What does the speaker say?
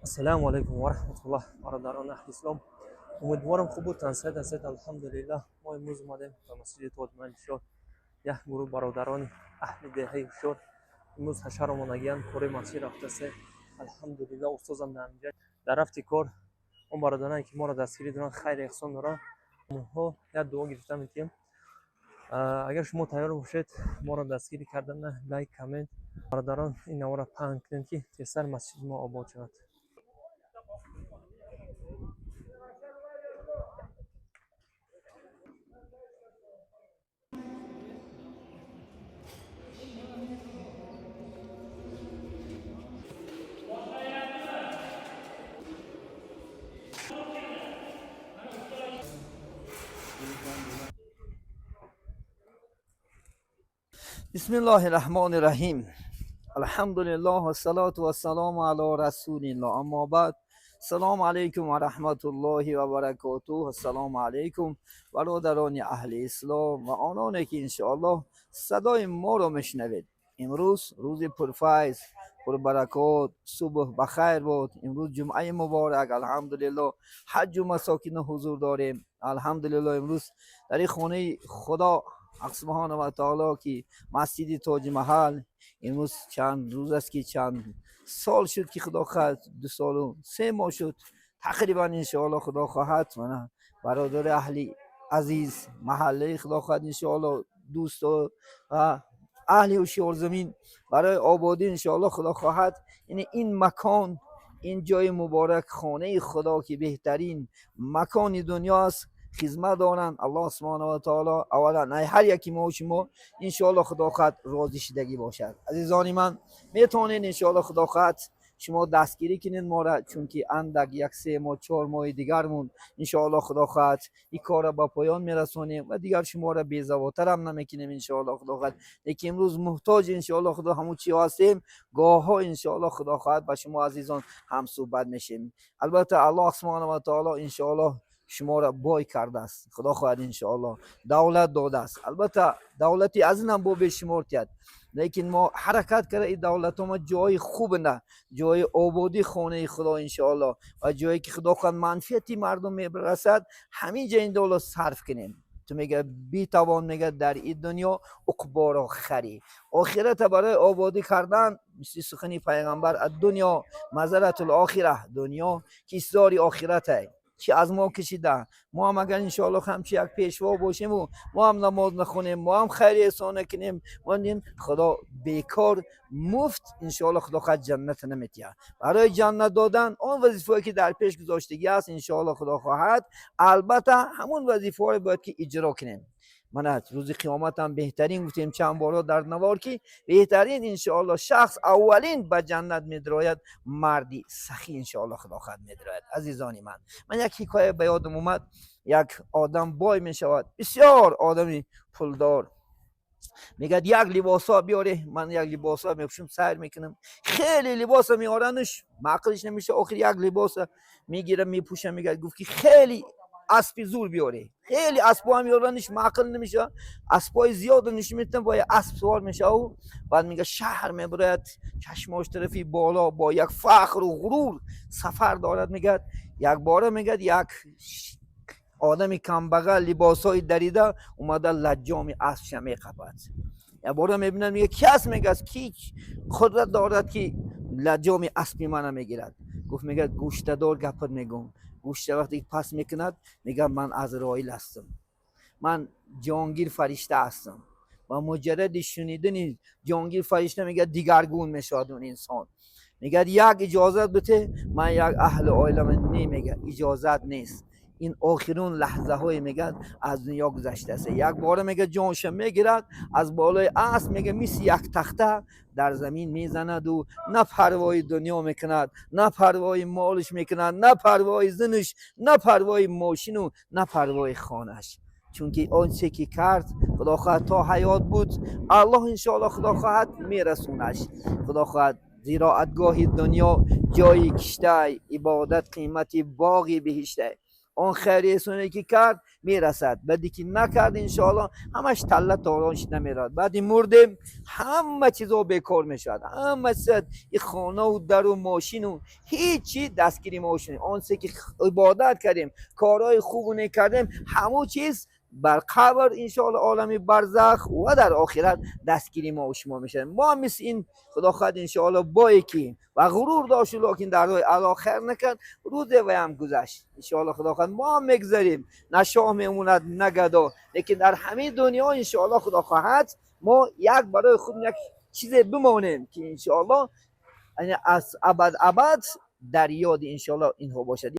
Ассалому алайкум ва раҳматуллоҳ, бародарони аҳли ислом. Умедворам, хуб будтан, саид ҳастед, алҳамдулиллаҳ. Мо имрӯз омадем ба масҷиди Тоҷмаҳали Ҳушёр. Як гурӯҳ бародарони аҳли деҳаи Ҳушёр имрӯз ҳашар омодагиянд, кори масҷид рафтасе. Алҳамдулиллаҳ, устозам дар инҷа дар рафти кор. Он бародаране, ки моро дастгирӣ доранд, хайр эҳсон доранд, онҳо як дуо гирифта метиҳем. Агар шумо тайёр бошед моро дастгирӣ кардан, лайк, коммент, бародарон, ин наворро паҳн кунед, ки тезтар масҷиди мо обод шавад. بسم الله الرحمن الرحیم. الحمد لله و الصلاة و السلام علی رسول الله. اما بعد، سلام علیکم و رحمت الله و برکاته. السلام علیکم برادران اهل اسلام و آنانی که انشاءالله صدای ما را میشنوید. امروز روز پرفیض، پربرکات، صبح بخیر بود. امروز جمعه مبارک. الحمدلله، حج و مساکین حضور داریم. الحمدلله، امروز در این خانه خدا حق سبحانه و تعالی که مسجد تاج محل، امروز چند روز است که چند سال شد که خدا خواهد 2 سال و 3 ماه شد تقریبا، انشاءالله خدا خواهد من برادر اهلی عزیز محله، خدا خواهد انشاءالله دوست و اهل هوشیار زمین برای آبادی انشاءالله خدا خواهد یعنی این مکان، این جای مبارک، خانه خدا که بهترین مکان دنیاست، خدمت دارند. الله سبحانه و تعالی اولا هر یکی ما و شما انشاءالله خدا خواهد راضی شدگی باشد. عزیزان من، میتونین انشاءالله خدا خواهد شما دستگیری کنین ما را، چون که اندک یک 3 ماه، 4 ماه دیگرمون انشاءالله خدا خواهد این کار را به پایان میرسونیم و دیگر شما را بیزواتر هم نمیکنیم انشاءالله خدا خواهد. لیکن امروز محتاج انشاءالله خدا همون چی هستیم. گاه انشاءالله خدا خواهد با شما عزیزان هم صحبت میشیم. البته الله سبحانه و تعالی انشاءالله شما را بой کردааст، خدا خواهد انشاءالله دولت دادааст. البته دولتی از اینم бо бешумор тиҳад، лекин мо ҳаракат карда ин давлатҳо ма ҷои хуб на ҷои ободӣ, хонаи худо иншоалло ва ҷое ки худо хоҳад манфиати мардум мерасад, ҳамин ҷа ин давлат сарф кунем. Ту мега битавон, мега дар ин дунё уқборо харӣ, охирата барои ободӣ кардан. Мисли сухани пайғамбар: الدنيا مزرعة الآخرة. Дунё киштзори охирате. Чи аз мо кашида? Мо ҳам агар иншоалло ҳамчи як пешво бошему мо ҳам намоз нахонем, мо ҳам хайри эҳсон накунем, мо дим худо бекор муфт иншоалло худо хоҳад ҷанната наметиҳад. Барои ҷаннат додан он вазифае ки дар пеш гузоштагӣ аст, иншоалло худо хоҳад, албатта ҳамон вазифаҳоро бояд ки иҷро кунем. Мана рӯзи қиёмат ҳам беҳтарин гуфтем чанд боро дар навор, ки беҳтарин иншоалло шахс аввалин ба ҷаннат медирояд, марди сахӣ иншоалло худо хоҳад медирояд. Азизони ман, ман як ҳикоя ба ёдам омад. Як одам бой мешавад, бисёр одами пулдор. Мегӯяд: як либосҳо биёре, ман як либосҳо мепӯшам, сайр мекунам. Хеле либоса меоранаш, маъқилиш намеша. Охир як либоса мегира, мепӯша. Мегӯяд, гуфт ки хеле аспи зур биёре. Хеле аспҳо меораниш, маъқил намеша. Аспҳои зиёда нишон метиҳам, бо як асп сувор мешаву баъд мега шаҳр мебарояд, чашмош тарафи боло, бо як фахру ғурур сафар дорад. Мегӯяд, якбора, мегӯяд, як одами камбағал либосҳои дарида омада лаҷоми аспша меқапад. Якбора мебинад, мега: ки аст? Мегӯяд: ки қудрат дорад, ки лаҷоми аспи мана мегирад? Гуфт, мегӯяд: гӯштадор гапат мегӯм. Гӯшта вақте ки пас мекунад, мегӯяд: ман Азроил ҳастам, ман ҷонгир фаришта ҳастам. Ва муҷарради шунидани ҷонгир фаришта, мегӯяд, дигаргун мешавад он инсон. Мегӯяд: як иҷозат бите, ман як аҳли оилама. Не, мегӯяд, иҷозат нест. Ин охирун лаҳзаҳое, мегӯяд, аз дунё гузаштааст. Якбора, мегӯяд, ҷонша мегирад, аз болои асп, мегӯяд, мисли як тахта дар замин мезанаду на парвои дунё мекунад, на парвои молиш мекунад, на парвои занаш, на парвои мошину, на парвои хонаш, чунки он че ки кард, худо хоҳад, то ҳаёт буд, аллоҳ иншоалло худо хоҳад мерасонаш. Худо хоҳад, зироатгоҳи дунё ҷои киштай, ибодат қимати боғи биҳиштай. Он хайри эҳсоне ки кард, мерасад. Баъде ки накард, иншоалло, ҳамаш талла торон шуда меравад. Баъди мурдем, ҳама чизо бекор мешавад, ҳама чиз, и хонаву дару мошину ҳеҷ чи дастгири мо шудем. Он чизе ки ибодат кардем, корҳои хубу нек кардем, ҳамун чиз бар қабр, иншоалло, олами барзах ва дар охират дастгири мо шумо мешавад. Мо мисли ин, худо хоҳад, иншоалло, бое ки ва ғурур дошт, лекин дар роҳи Аллоҳ хайр накард, рӯзе ваям гузашт. Иншоалло, худо хоҳад, мо ҳам мегузарем, на шоҳ мемонад, на гадо, лекин дар ҳамин дунё, иншоалло, худо хоҳад, мо як барои худ як чизе бимонем, ки иншоалло аз абад абад дар ёди, иншоалло, инҳо бошад.